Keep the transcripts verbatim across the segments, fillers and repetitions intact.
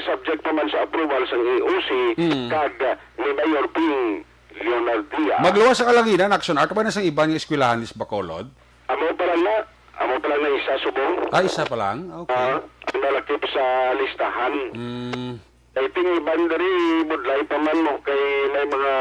subject pa man sa approval sang E O C Mm. kag ni Mayor Ping Leonardia. Magluwas sa kalanginan, Action Art, pa na sa iban nga eskwelahan sa Bacolod? Amo pa lang na, amo pa lang na isa, subong. Ah, isa pa lang? Okay. Ah, ang nalakip sa listahan. Mm. I think iban diri, budlay pa man mo kay may mga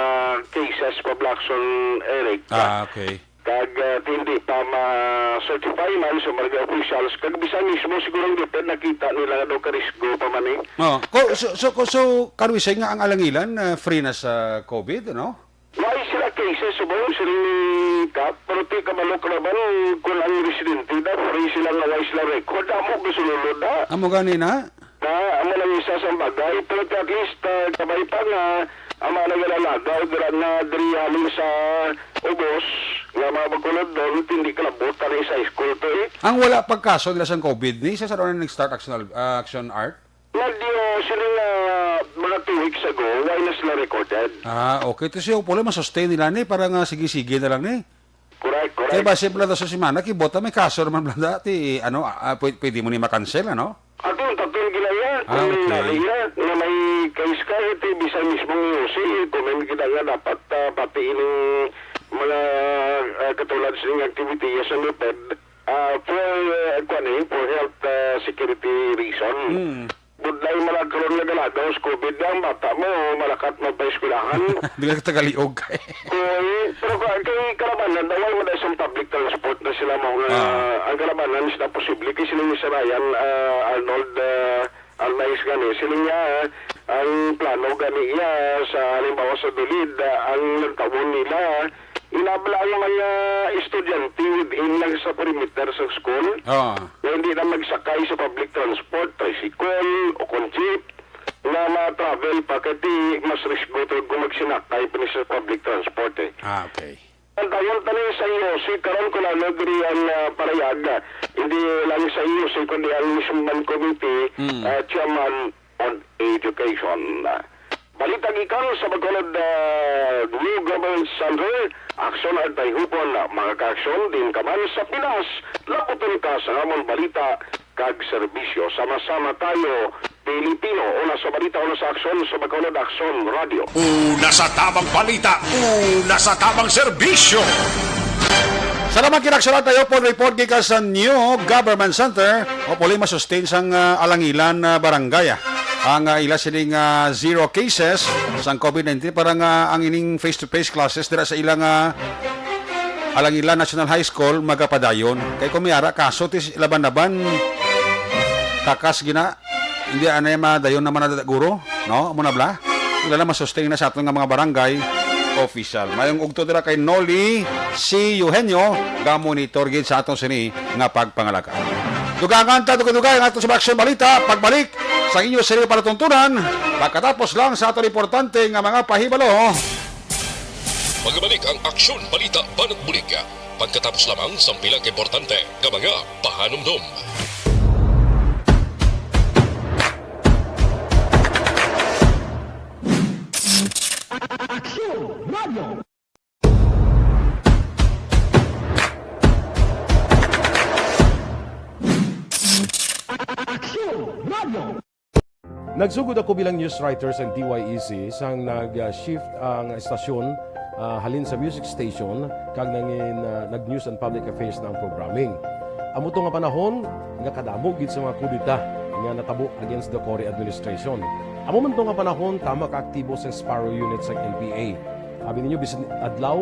cases pa, Blackson, Eric. Ah, okay. Kag, ah, hindi pa ma-certify man sa mga officials. Kag bisan mismo siguro ang DepEd nakita nila nga daw karisgo pa man eh. Oh, ko, so, so, ko, so, can we say nga ang Alangilan, ah, free na sa COVID, no? Why sila cases subong siling ni Kap? Pero ti kabalo ka naman kung ang residente na free sila nga why sila record. Amo gusto nulod na. Amo gani na? Na, amo lang isa sa bagay. Pero at least, ah, kabay pa nga, ang mga nagalalaga, dira nga diri halin sa ubos, nga mga Bacolod doon, hindi kalabot na sa school to eh. Ang wala pagkaso nila sa COVID, ni sa sa doon nag-start action, ah, action art? Medyo sila nga mga two weeks ago, why na sila recorded? Ah, okay. To siya, pula, masustain nila ni, para nga sige-sige na lang ni. Correct, correct. Kaya ba, simple na sa semana, kibota, may kaso naman, blanda, ti, ano, ah, pwede, pwede mo ni makancel, ano? Ato ang tatong ginaya, Ah, kung okay. nali na, nga may case ka, iti bisan mismo ng U C, comment kita nga dapat, ah, pati ining mga, ah, katulad sining activity sa lupad, ah, for, ah, kuwan eh, for health, ah, security reason. Hmm. Budlay man ang karon nga galagaw sa COVID na ang bata mo, malakat magpaeskwelahan. Di lang tagaliog. Kung, pero ka-, kay kalabanan, daw wala man isang public transport na sila mo nga, Ah. ang kalabanan is na posible kay sila ni Sarayan, ah, Arnold, ah, Arnaiz gani. Sila niya, ang plano gani iya sa halimbawa sa Dulid, ah, ang nagtawon nila, inabla ang mga estudyante within lang sa perimeter sa school. Ah. Nga hindi na magsakay sa public transport, tricycle o kung jeep, nga ma-travel pa, kay di mas risgo to kung magsinakay pa ni sa public transport eh. Ah, okay. Ang tayon tani sa U C, karon ko lang diri ang, ah, parayag, ah, hindi lang sa U C, kundi ang mismong committee, Mm. ah, chairman on education. Balita gikan sa Bacolod, ah, New Government Center, Aksyon Antay Hupon, mga kaaksyon, din ka man sa Pinas, laputon ka sa amon balita kag serbisyo. Sama-sama tayo, Pilipino. Una sa balita, una sa aksyon, sa Bacolod Aksyon Radio. Una sa tamang balita, una sa tamang serbisyo. Salamat, kinaksalan tayo po report gikan sa New Government Center. Hopefully, masustain sang, ah, Alangilan, ah, barangay, ah, ang, ah, ila sining, ah, zero cases sang COVID nineteen para nga ang ining face-to-face classes dira sa ilang, ah, Alangilan National High School magapadayon. Kay kung may ara kaso, tis laban-laban, kakas gina, hindi anay madayon naman na guro, no? Amo na bala. Wala na masustain na sa aton nga mga barangay official. Mayong ugto dira kay Noli C. Eugenio, ga-monitor gid sa aton sini nga pagpangalagad. Dugangan ta, dugay-dugay ang aton sa aksyon balita. Pagbalik sa inyo sa inyong palatuntunan, pagkatapos lang sa aton importante nga mga pahibalo. Magbalik ang aksyon balita banat bulig. Pagkatapos lamang sang pila ka importante nga mga pahanumdom. Aksyon Radio. Aksyon Radio. Nagsugod ako bilang news writer sa D Y E C sang nag-shift ang estasyon, ah, halin sa music station kag nangin, ah, nag-news and public affairs na ang programming. Amo to nga panahon nga kadamo gid sa mga kudeta nga natabo against the Cory administration. Amo man to nga panahon tama ka aktibo sang Sparrow Unit sang N P A. Abi ninyo, bisan adlaw,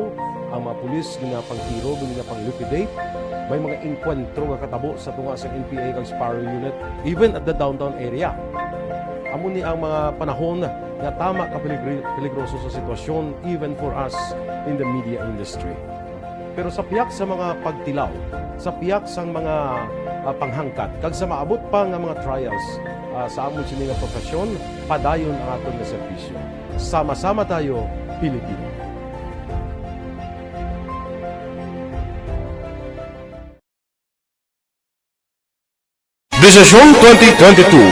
ang mga pulis ginapangtiro, ginapang-liquidate. May mga engkwentro nga katabo sa tunga sa N P A kag Sparrow Unit, even at the downtown area. Amo ni ang mga panahon nga tama ka peligri-, peligroso sa sitwasyon, even for us in the media industry. Pero sa pihak sa mga pagtilaw, sa pihak sang mga, ah, panghangkat, kag sa maabot pa nga mga trials, ah, sa amon sini nga profesyon, padayon ang aton nga serbisyo. Sama-sama tayo, Pilipino. Desisyon twenty twenty-two.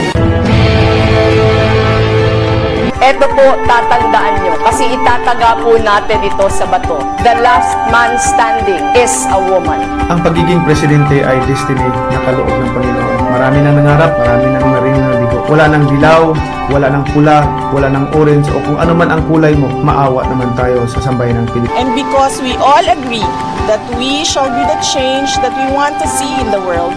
Eto po, tatandaan nyo, kasi itataga po natin ito sa bato. The last man standing is a woman. Ang pagiging presidente ay destiny na kaloob ng Panginoon. Marami nang nangarap, marami nang naring nabigo. Wala nang dilaw, wala nang pula, wala nang orange, o kung ano man ang kulay mo, maawa naman tayo sa sambayan ng Pilipinas. And because we all agree that we shall be the change that we want to see in the world,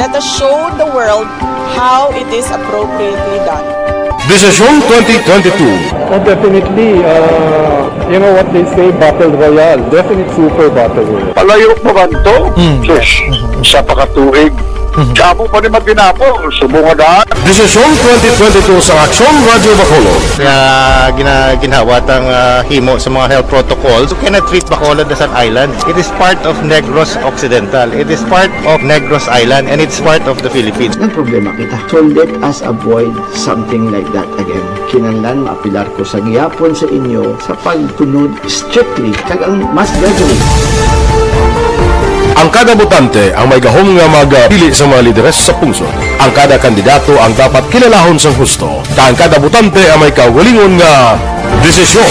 let us show the world how it is appropriately done. Desisyon twenty twenty-two. Oh, definitely, uh, you know what they say, battle royale. Definite super battle royale. Palayo pa man to? Sus, isa pa ka tuig. Damo pa ni maginapo, subong nga daan. Desisyon twenty twenty-two sa Aksyon Radyo Bacolod. Nga gina, ginhawat ang ah, himo sa mga health protocols. You cannot treat Bacolod as an island. It is part of Negros Occidental. It is part of Negros Island and it's part of the Philippines. Ang problema kita. So let us avoid something like that again. Kinahanglan maapilar ko sa gihapon sa inyo sa pagtunod strictly kag ang mas gradually. Ang kada botante ang may gahom nga magpili sa mga lideres sa pungsod. Ang kada kandidato ang dapat kilalahon sang husto, kag ang kada botante ang may kaugalingon nga desisyon.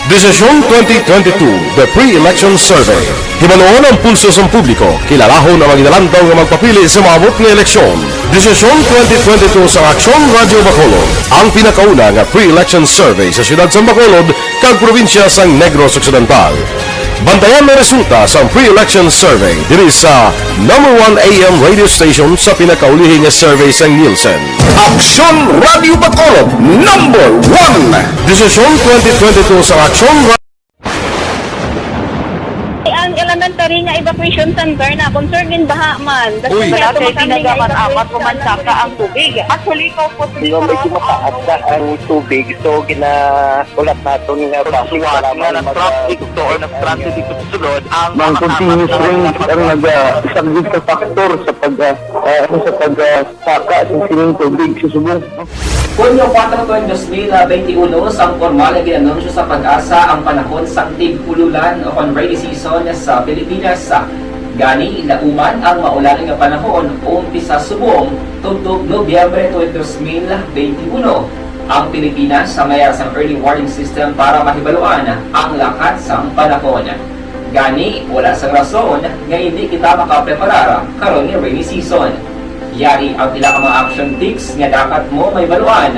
Desisyon twenty twenty-two, The Pre-Election Survey. Hibaluon ang pulso sang publiko, kilalahon ang mga ginalantaw nga magpapili sa maabot nga eleksyon. Desisyon twenty twenty-two sa Aksyon Radyo Bacolod, ang pinakauna nga pre-election survey sa siyudad sang Bacolod kag probinsya sang Negros Occidental. Bantayan ang resulta sang pre-election survey diri sa number one A M radio station sa pinakaulihi nga survey sang Nielsen. Aksyon Radyo Bacolod, number one. Desisyon twenty twenty-two sa Aksyon Radyo Ang elementary nga evacuation center na concern din baha man. Uy, wala kay tinaga man apat ko man saka ang tubig. Actually, ko po. Di ba may kumataas na ang tubig, so ginaulat naton nga basi para nga mag- nag-traffic to or nag-transit dito sa sulod ang mga continuous rains ang nag-, ah, isang big factor sa pag, ah, ah, ano, sa pag, ah, saka sa sining tubig sa subong. Hunyo kuwatro tuig dos mil benti uno, sang pormal nga gin-anunsyo sa PAGASA ang panahon sang tig-ululan o kon rainy season sa Pilipinas. Gani, lauman ang maulan nga panahon umpisa subong tubtob Nobyembre tuig dos mil benti uno. Ang Pilipinas sa mayar sang early warning system para mahibaluan ang lakat sang panahon. Gani, wala sang rason nga indi kita makapreparar karon nga rainy season. Yari ang pila ka mga action tips nga dapat mo mahibaluan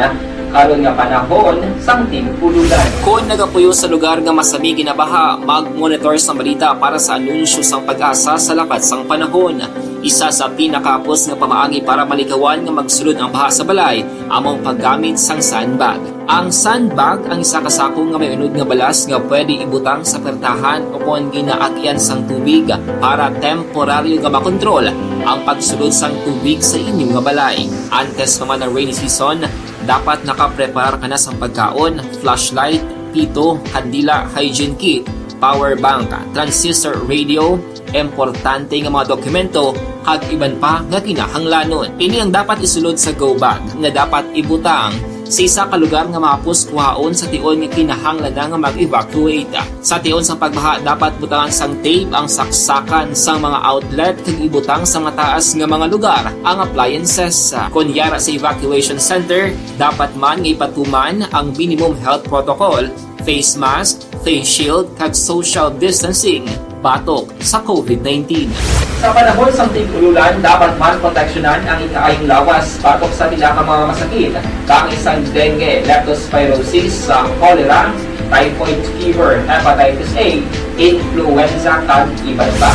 karon nga panahon sang tig-ululan. Kon nagapuyo sa lugar nga masami ginabaha, mag-monitor sang balita para sa anunsyo sang PAGASA sa lakat sang panahon. Isa sa pinakahapos nga pamaagi para malikawan nga magsulod ang baha sa balay amo ang paggamit sang sandbag. Ang sandbag ang isa ka sako nga may unod nga balas nga pwede ibutang sa pertahan o kon ginaagyan sang tubig para temporaryo nga makontrol ang pagsulod sang tubig sa inyo nga balay. Antes pa man ang rainy season, dapat nakapreparar ka na sang pagkaon, flashlight, pito, kandila, hygiene kit, power bank, transistor radio, importante nga mga dokumento, kag iban pa nga kinahanglanon. Ini ang dapat isulod sa go bag nga dapat ibutang sa isa ka lugar nga mahapos kuhaon sa tion nga kinahanglan na nga mag-evacuate. Sa tion sang pagbaha, dapat butangan sang tape ang saksakan sang mga outlet kag ibutang sa mataas nga mga lugar ang appliances. Kon yara sa evacuation center, dapat man nga ipatuman ang minimum health protocol, face mask, face shield, kag social distancing batok sa COVID nineteen. Sa panahon sang tig-ululan, dapat man proteksyonan ang ikaayong lawas batok sa pila ka mga masakit, kaangay sang dengue, leptospirosis, sa cholera, typhoid fever, hepatitis A, influenza, kag iban pa.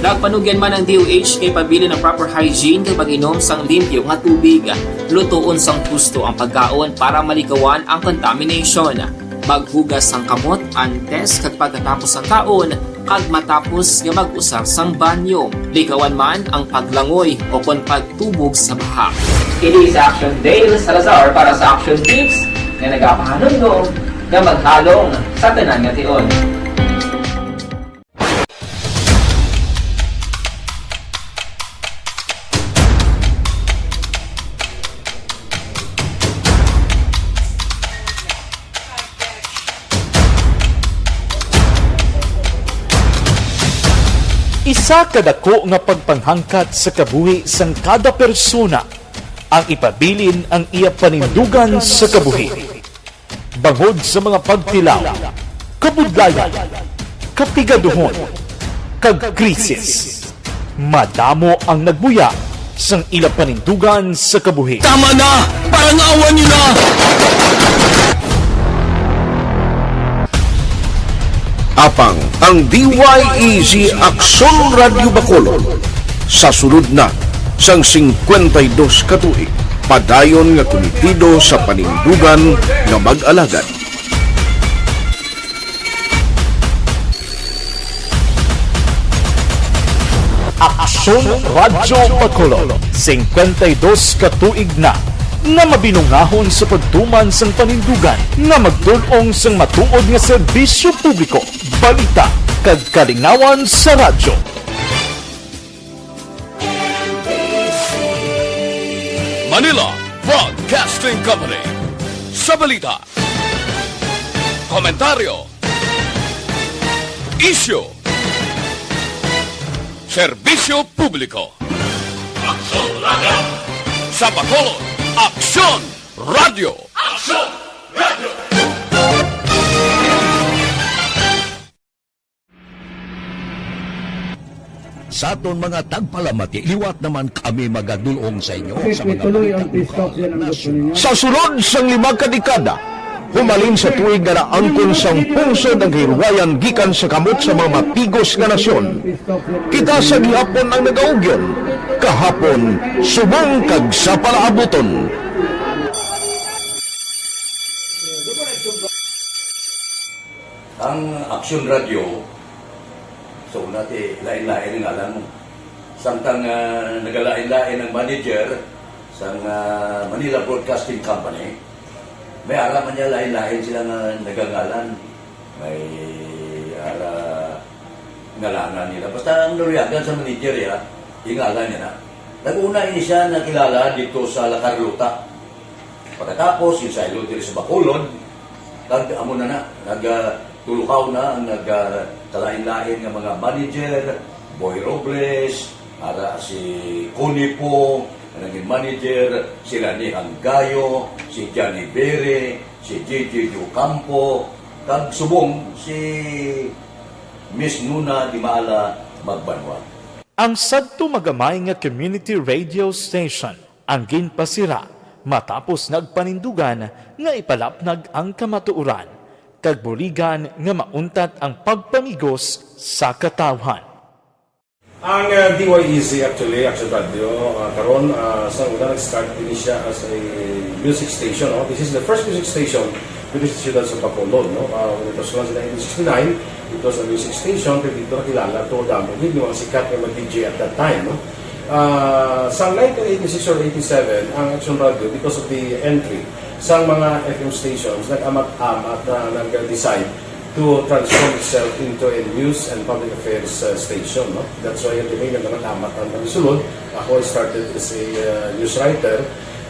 Nagpanugyan man ang D O H kay pabilin ang proper hygiene kag pag-inom sang limpyo nga tubig. Lutoon sang husto ang pagkaon para malikawan ang contamination. Maghugas sang kamot antes kag pagkatapos sang kaon, kag matapos nga mag-usar sang banyo. Likawan man ang paglangoy o kon pagtubog sa baha. Kini si Action Dale Salazar para sa Action Tips nga nagapahanumdom nga maghalong sa tanan nga tion. Isa ka dako nga pagpanghangkat sa kabuhi sang kada persona ang ipabilin ang iya panindugan sa kabuhi. Bangod sa mga pagtilaw, kabudlayan, kapigaduhon, kag krisis, madamo ang nagbuya sang ila panindugan sa kabuhi. Tama na! Parangawan niyo na! Apang ang D Y E Z Aksyon Radyo Bacolod sa sulod na sang singkwenta y dos ka tuig, padayon nga kumitido sa panindugan nga mag-alagad. Aksyon Radyo Bacolod, singkwenta y dos ka tuig na nga mabinungahon sa pagtuman sang panindugan nga magdul-ong sang matuod nga serbisyo publiko, balita, kag kalingawan sa radyo. Manila Broadcasting Company. Sa balita, komentaryo, isyu, serbisyo publiko. Aksyon Radyo. Sa Bacolod, Aksyon Radyo. Aksyon Radyo. Sa aton mga tagpalamati, liwat naman kami magadul-ong sa inyo sa mga balita lokal, nasyonal. Sa sulod sang lima ka dekada, humalin sa tuig nga naangkon sang pungsod ang kahilwayan gikan sa kamot sa mga matigos nga nasyon. Kita sa gihapon ang nagaugyon, kahapon, subong kag sa palaabuton. Ang Aksyon Radyo, sa una ti lain-lain ang ngalan mo. Samtang, ah, nagalain-lain ang manager sang, ah, Manila Broadcasting Company, may ara man niya lain-lain sila nga nagangalan. May ara ngalanan nila. Basta ang naluyagan sa manager, ya, ingalan niya na. Nag-una ini siya nakilala dito sa La Carlota. Pagkatapos, yung saylo diri sa Bacolod, kag amo na na, nag, ah, tulukaw na ang nag, ah, kalain-lain nga mga manager, Boy Robles, ara si Connie po, ang naging manager, sila ni Hanggayo, si Johnny Bere, si J J Ocampo, kag subong si Miss Nuna Di Maala Magbanwa. Ang sadto magamay nga community radio station ang ginpasira matapos nagpanindugan nga ipalapnag ang kamatuoran kag buligan nga mauntat ang pagpamigos sa katawhan. Ang, uh, D Y E Z actually, Action Radio, uh, karon, uh, sa una nag-start din siya as a music station, no? This is the first music station dito sa siyudad sa Bacolod, no? Uh, when it was launched in nineteen sixty-nine, it was a music station, pero dito nakilala to, damo gid yung mga sikat nga mag-D J at that time, no? Ah, sa nineteen eighty-six or eighty-seven, ang Action Radio, because of the entry sa mga F M stations, nag-amat-amat na nag-decide to transform itself into a news and public affairs, uh, station, no? That's why, yung nag-amat-amat ang pagsulod. Ako, I started as a, uh, news writer.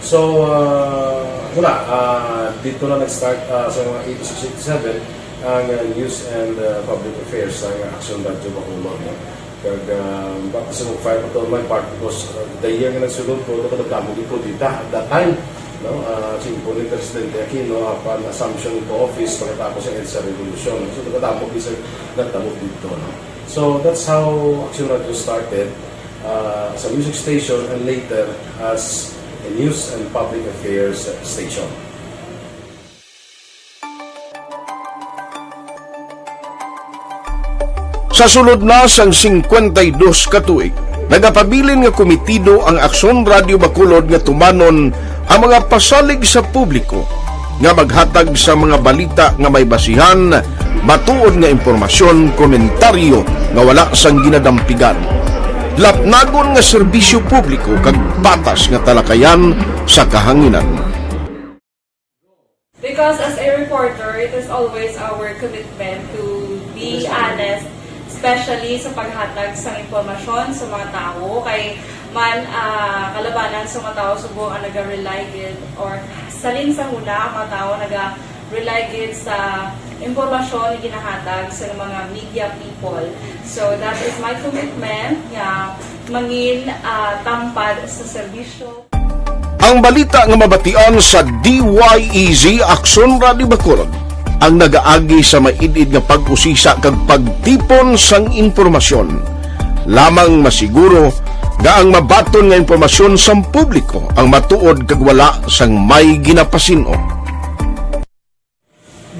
So, uh, wala, uh, dito na nag-start, uh, sa mga eighty-six, eighty-seven, ang, uh, news and, uh, public affairs, ang Action Radio Bacolod, no? Kag, ah, ba, kasi mag-fire pa to my part because, ah, the year nga nagsulod ko, nagkadamo gid ko dita at that time, no? Ah, si Impo ni Presidente Aquino, ah, pan assumption into office pagkatapos ng EDSA Revolution. So, nagkadamo gid sa nagtabo dito, no? So, that's how Action Radio started, ah, as a music station and later as a news and public affairs station. Sa sulod na sang singkwenta y dos ka tuig, nagapabilin nga kumitido ang Aksyon Radio Bacolod nga tumanon ang mga pasalig sa publiko nga maghatag sa mga balita nga may basihan, matuod nga impormasyon, komentaryo nga wala sang ginadampigan, lapnagon nga serbisyo publiko kag patas nga talakayan sa kahanginan. Because as a reporter, it is always our commitment to be honest, especially sa paghatag sa impormasyon sa mga tawo. Kay man, ah, kalabanan sa mga tawo subong ang naga-rely gid, or salin sa huna ang mga tawo naga-rely gid sa impormasyon nga ginahatag sa mga media people. So that is my commitment nga mangin, ah, tampad sa serbisyo. Ang balita nga mabatian sa D Y E Z Aksyon Radio Bacolod ang nagaagi sa maid-id nga pag-usisa kag pagtipon sang impormasyon. Lamang masiguro Nga ang mabaton nga impormasyon sang publiko ang matuod kag wala sang may ginapasin-o.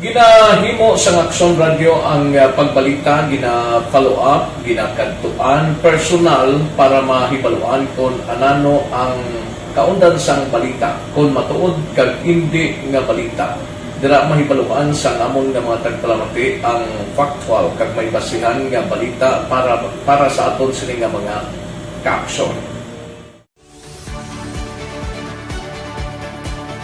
Ginahimo sang Aksyon Radyo ang, ah, pagbalita, gina-follow up, ginakadtuan personal para mahibaluan kon anano ang kaundan sang balita, kon matuod kag indi nga balita. Dira mahibaluan sang amon nga mga tagpalamati ang factual kag may basihan nga balita para, para sa aton sini nga mga kaaksyon.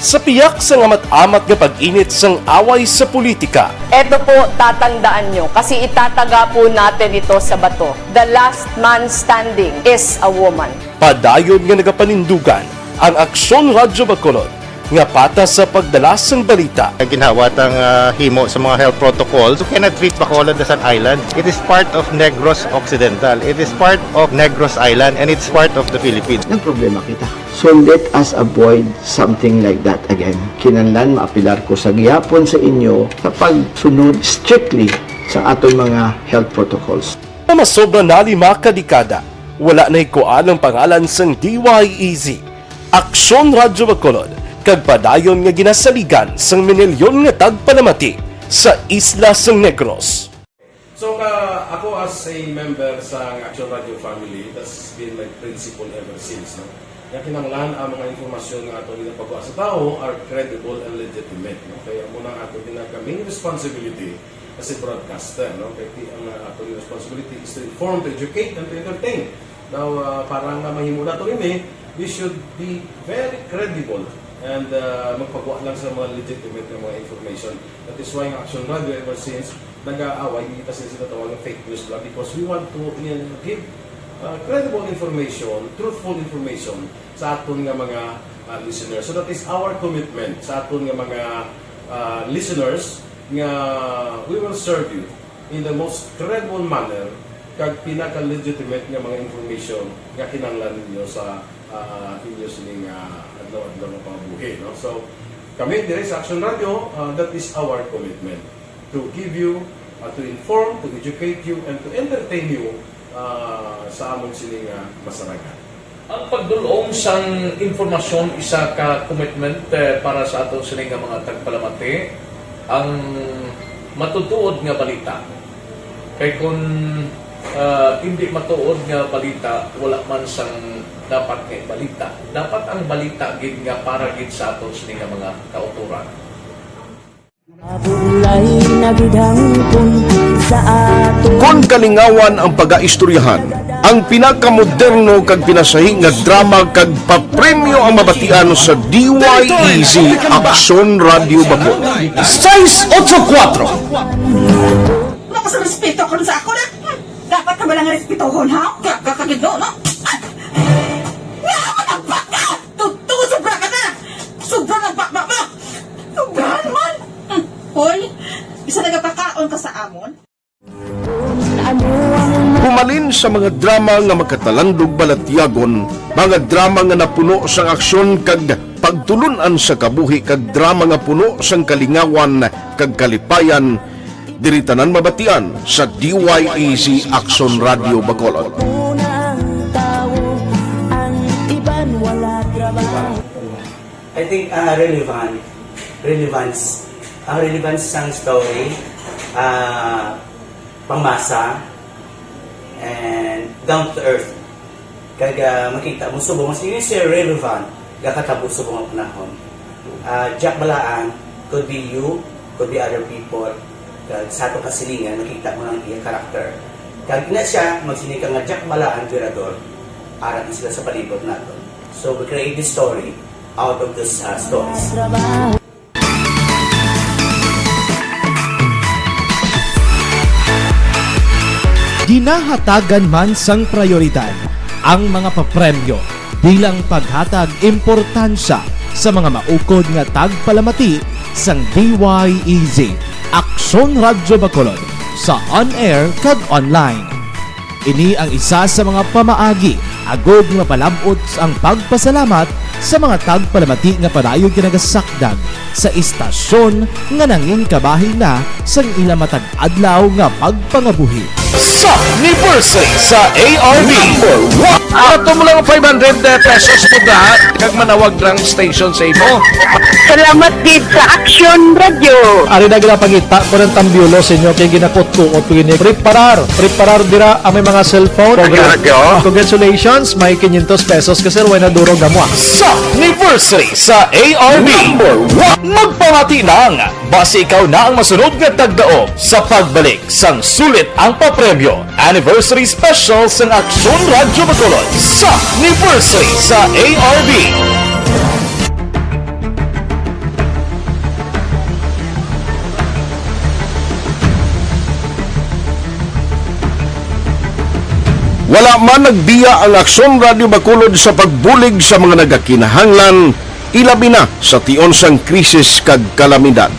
Sa piyak sang amat-amat nga pag-init sang away sa politika, Eto po, tatandaan nyo, kasi itataga po natin ito sa bato. The last man standing is a woman. Padayon nga nagapanindugan ang Aksyon Radyo Bacolod nga patas sa pagdala sang balita. Ang ginhawa tang, ah, himo sa mga health protocols, you cannot treat Bacolod as an island. It is part of Negros Occidental. It is part of Negros Island, and it's part of the Philippines. Nagproblema kita. So let us avoid something like that again. Kinahanglan maapilar ko sa gihapon sa inyo sa pagsunod strictly sa aton mga health protocols. Nga masobra na lima ka dekada, wala nahikuan ang pangalan sang D Y E Z, Aksyon Radyo Bacolod, kag padayon nga ginasaligan sang minilyon nga tagpalamati sa isla sang Negros. So, ka, ako as a member sa Action Radio family, that's been my principle ever since, no? Nga kinahanglan ang mga impormasyon nga ato ginapagwa sa tawo are credible and legitimate, no? Kaya amo na ang ato ginag-, main responsibility as a broadcaster, no? Kaya ti-, ang, uh, ato responsibility is to inform, to educate, and to entertain. Now, uh, para nga mahimo nato ini, we should be very credible and, uh, magpagwa lang sa mga legitimate nga mga information. That is why ang Action Radio ever since nag-aaway, hindi kasi sila tawag ng fake news lang because we want to, you know, give, uh, credible information, truthful information sa aton nga mga, uh, listeners. So that is our commitment sa aton nga mga, uh, listeners nga we will serve you in the most credible manner kag pinaka-legitimate nga mga information nga kinahanglan ninyo sa, uh, inyo sining, uh, adlaw-adlaw nga pangabuhi, no? So, kami dire sa Action Radio, uh, that is our commitment to give you, uh, to inform, to educate you, and to entertain you, uh, sa amon sini nga masarangan. Ang pagdul-ong sang impormasyon isa ka commitment, eh, para sa aton sini nga mga tagpalamati, ang matutuod nga balita. Kay kun, ah, indi matuod nga balita, wala man sang dapat nga balita. Dapat ang balita gid nga para gid sa aton sini nga mga kautoran. Mabulay na gid hangpon sa ato. Kon kalingawan ang pagaistoryahan, ang pinakamoderno kag pinasahi nga drama kag papremyo ang mabatian sa D Y E Z Aksyon Radio Bacolod. Sais otso kuwatro. Wala ka sa respeto kon sa ako na. Dapat ka ba lang respetohon, ha? Ka-, ka-, kagid, no, no? Ay! Nga ako nagbaka! Tutu, sobra ka na! Sobra ng bakbak mo! Sobrahan man! Hmm. Hoy, isa nagapakaon ka sa amon? Humalin sa mga drama nga makatalandog balatyagon, mga drama nga napuno sang aksyon kag pagtulun-an sa kabuhi, kag drama nga puno sang kalingawan kag kalipayan, diri tanan mabatian sa D Y E Z Aksyon Radio Bacolod. Unang tawo, ang iban wala trabaho. I think, ah, relevant. Relevance. Ang relevance sang story, ah, pangmasa, and down to earth. Kag, ah, makita mo subong, mas yun siya relevant, gakatabo subong ang panahon. Ah, Jack Balaan could be you, could be other people. Kag sa atong kasilingan, makita mo ang iya character. Kag ina siya, magsiling ka nga Jack Balaan, Virador, ara na sila sa palibot naton. So, we create this story out of these, ah, stories. Ginahatagan man sang prayoridad ang mga papremyo bilang paghatag importansya sa mga maukod nga tagpalamati sang D Y E Z Aksyon Radyo Bacolod sa on-air kag online. Ini ang isa sa mga pamaagi agod nga mapalab-ot ang pagpasalamat sa mga tagpalamati nga padayon ginagasakdag sa istasyon nga nangin kabahin na sang ila matag adlaw nga pagpangabuhi. Sa anniversary sa A R B. Number one. Ato mo lang five hundred pesos mo da, kag manawag lang station sa imo. Salamat gid sa Aksyon Radio. Ari na ginapangita ko ng tambiolo sa inyo kay ginakutkuot ko ini. Preparar, preparar dira ang may mga cellphone. Aksyon Radio. Congratulations, may quinientos pesos ka, sir, way na durog amo, ah. Sa anniversary sa A R B. Number one. Magpamati lang, basi ikaw na ang masunod nga tagdaog sa pagbalik sang sulit ang papremyo. Anniversary Special sang Aksyon Radyo Bacolod sa anniversary sa A R B. Wala man nagbiya ang Aksyon Radyo Bacolod sa pagbulig sa mga nagakinahanglan, ilabi na sa tion sang krisis kag kalamidad.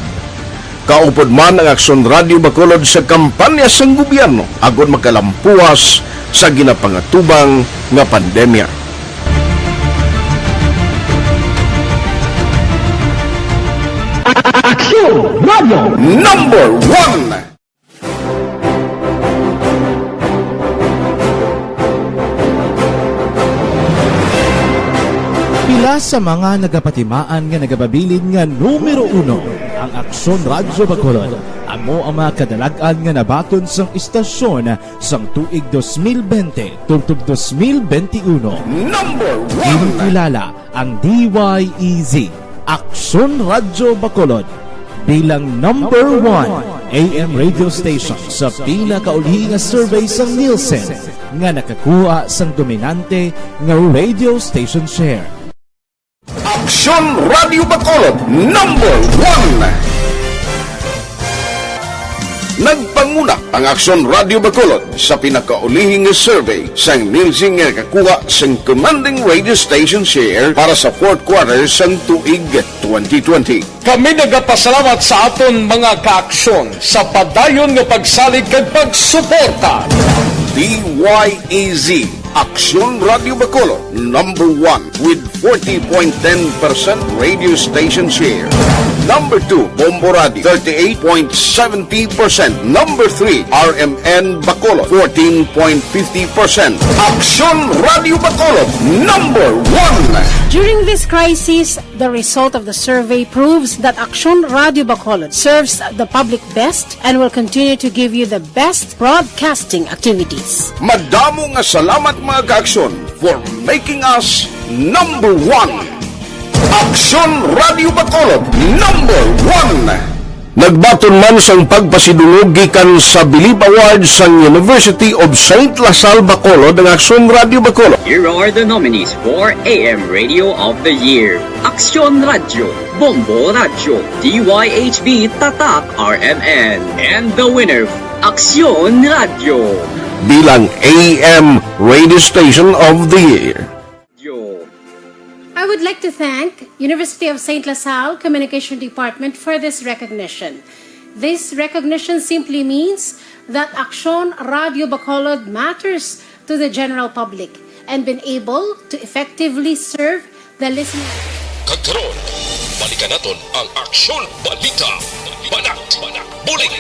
Kaupod man ang Aksyon Radyo Bacolod sa kampanya sang gobyerno agod makalampuas sa ginapangatubang nga pandemya. Aksyon Radyo Number One. Pila sa mga nagapatimaan nga nagababilin nga numero uno ang Aksyon Radyo Bacolod. Amo ang mga kadalag-an nga nabaton sang istasyon sang tuig dos mil bente tubtob dos mil bente uno. Number one. Ginkilala ang D Y E Z, Aksyon Radyo Bacolod, bilang number one A M radio station sa pinakaulihi nga survey sang Nielsen nga nakakuha sang dominante nga radio station share. Aksyon Radio Bacolod, number one. Nagpanguna ang Aksyon Radio Bacolod sa pinakaulihi nga survey sang Nielsen nga nakakuha sang commanding radio station share para sa fourth quarter sang tuig twenty twenty. Kami nagapasalamat sa aton mga kaaksyon sa padayon nga pagsalig kag pagsuporta. D Y E Z, Aksyon Radio Bacolod, number one with forty point ten percent radio station share. Number two, Bombo Radio, thirty-eight point seventy percent. Number three, R M N Bacolod, fourteen point fifty percent. Aksyon Radio Bacolod, number one. During this crisis, the result of the survey proves that Aksyon Radio Bacolod serves the public best and will continue to give you the best broadcasting activities. Madamo nga salamat, mga kaaksyon, for making us number one. Aksyon Radio Bacolod, number one. Nagbaton man sang pagpasidungog gikan sa Bilib Award sang University of Saint La Salle Bacolod ang Aksyon Radio Bacolod. Here are the nominees for A M Radio of the Year: Aksyon Radio, Bombo Radio, D Y H B Tatak R M N, and the winner, Aksyon Radio. Bilang A M Radio Station of the Year. Yo. I would like to thank University of Saint La Salle Communication Department for this recognition. This recognition simply means that Aksyon Radio Bacolod matters to the general public and been able to effectively serve the listening. Kag karon, balikan naton ang Aksyon Balita. Banat, Bulig.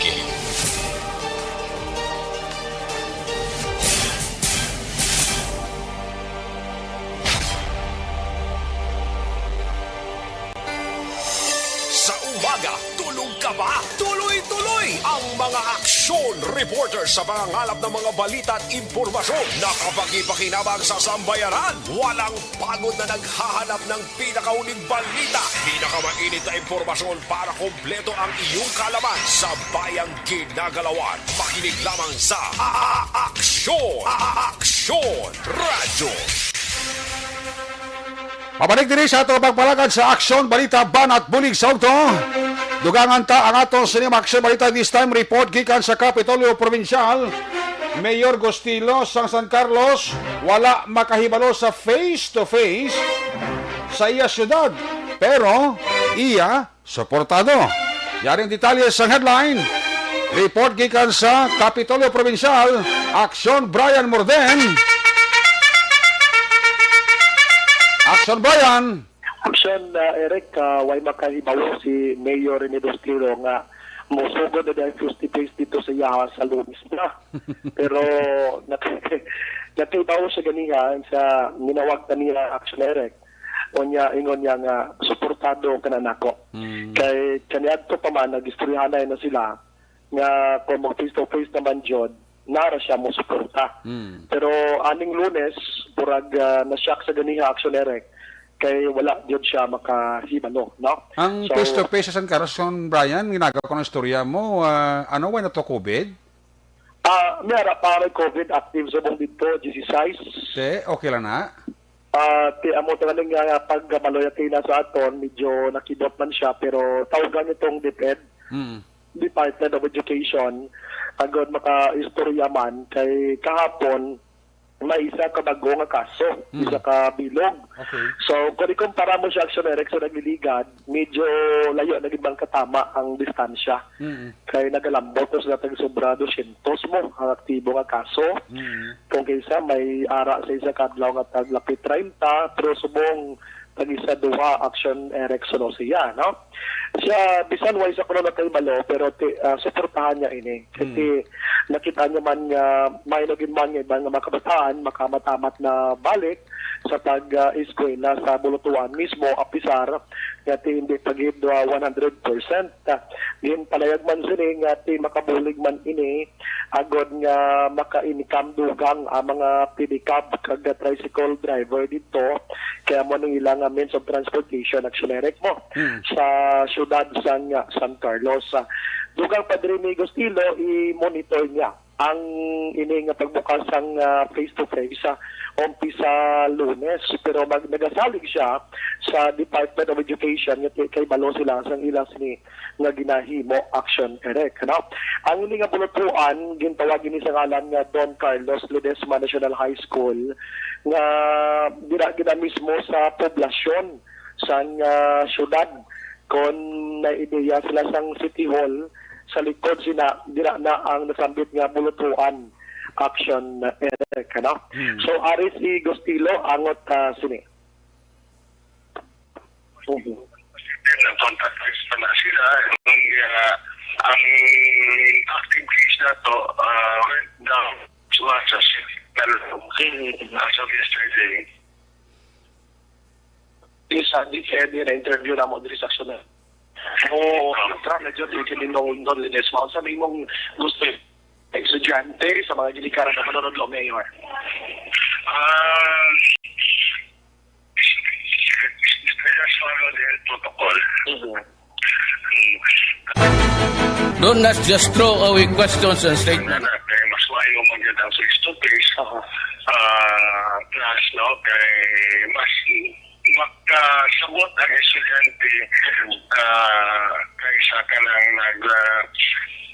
Sa umaga, tulog ka ba? Tuloy-tuloy ang mga aksyon reporter sa pangangalap ng mga balita at impormasyon. Nakapagpakinabang sa sambayanan. Walang pagod na naghahanap ng pinakauling balita, pinakamainit na impormasyon para kompleto ang iyong kaalaman sa bayang ginagalawan. Makinig lamang sa A-, A-, Aksyon, A-, A-, Aksyon Radyo. Pabalik diri sa ato pagpalagad sa Aksyon Balita, Banat Bulig sa Ugto. Dugangan ta ang ato sa inyong Aksyon Balita, this time report gikan sa Kapitolyo Probinsyal. Mayor Gustilo sang San Carlos wala makahibalo sa face-to-face sa iya siyudad, pero iya suportado. Yari ang detalye sang headline. Report gikan sa Kapitolyo Probinsyal, Aksyon Brian Morden. Aksyon Brian. Aksyon, uh, Eric, uh, way makahibalo si Mayor Rene Gustilo nga Musugod na dahil face to face dito sa iya sa Lunes na. Pero nak- nakibaw siya ganiha sa ginawag na niya Action Eric. Unya, ingon niya nga suportado ka na nako. Mm. Kay kaniadto pa man, nag-istoryahanay na sila nga kung mag face to face naman jud, nara siya mo suporta. Mm. Pero aning Lunes, murag ah, na-shock sa ganiha Action Eric kay wala jud siya makahibalo, no? Ang So, face to face sa San Carlos, Brian, ginagawa ko ng istorya mo, ah, ano, wala na to COVID? Ah, may ara pa may COVID active sa bong dito, diyesisais. Te, okay lang na? Ah, ti amo to galing nga pag maloyati na sa aton, medyo nakidot man siya, pero tawagan itong DepEd, Mm. Department of Education, agod maka-istorya man, kay kahapon, may isa ka bago nga kaso, Mm. isa ka bilog. Okay. So, kung ikumpara mo siya, Action Eric, sa nagliligad, medyo layo na gid man katama ang distansya. Mm. Kay nagalambot na sila tag sobra dosyentos mo ang aktibo nga kaso. Mm. Kung kaysa may ara sa isa ka adlaw nga tag lapit treinta, pero subong tag isa duha Action Eric suno siya, no? Siya, bisan way sa kuno nakahibalo, pero ti, ah, suportahan niya ini. Kasi Mm. nakita niya man nga may naging man nga iban nga mga kabataan, makamamat na balik sa pag-eskwela sa Bulutuan mismo, apisar nga ti hindi pa gid, ah, one hundred percent. Ah, ginpalayag man sini nga ti makabulig man ini agod nga maka-income dugang ang mga pedicab kag tricycle driver dito, kaya mo ning ila nga means of transportation, Action Eric mo, Hmm. sa siyudad sang, ah, San Carlos. Ah, dugang pa diri ni Gustilo, i-monitor niya ang ini nga pagbukas sang, ah, face to face, ah, umpisa Lunes, pero mag-, nagasalig siya sa Department of Education nga ti-, kay balo sila sang ila sini nga ginahimo Action Eric, no? Ang ini nga bulutuan, gintawag ini sa ngalan nga Don Carlos Ledesma National High School, nga dira gina mismo sa poblasyon sang, ah, syudad. Kon may ideya sila sang City Hall, sa likod sina, dira na ang nasambit nga bulutuan Action Eric, no? Hmm. So, ari si Gustilo, angot, ah, sini. Nag-contact trace pa na sila. Ang, ah, ang active case na to, ah, went down to us as, as of yesterday. Sa D F E D na interview na mo diri sa Action. Oo, tra medyo di kini nung Don Ledesma. Sa imong gusto, estudyante, sa mga ginikanan na manunod lo, Mayor? Ah, just follow the protocol. Mhm. Don't not just throw away questions and statements. Kay mas maayo man gyud ang face to face. Aha. Ah, plus, no, kay mas makasabot ang estudyante, ah, kaysa ka lang nag, ah,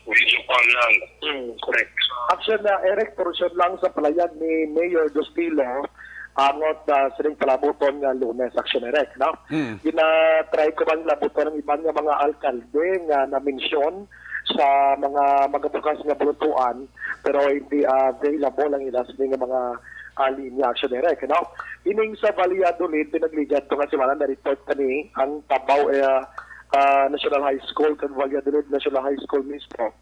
video call lang. Mm, correct. Actually, na, Eric, portion lang sa palayag ni Mayor Gustilo, angot, ah, sining palabuton nga Lunes, Action Eric, no? Mm. Gina-try ko bang labuton ang iban nga mga alkalde nga na-mention sa mga magabukas nga bulutuan, pero hindi, ah, available ang ila sini nga mga, ah, linya, Action Eric, no? Ining sa Valladolid, pinagligad to nga semana na-report kani ang Tabaw, eh, ah, National High School kag Valladolid National High School mismo.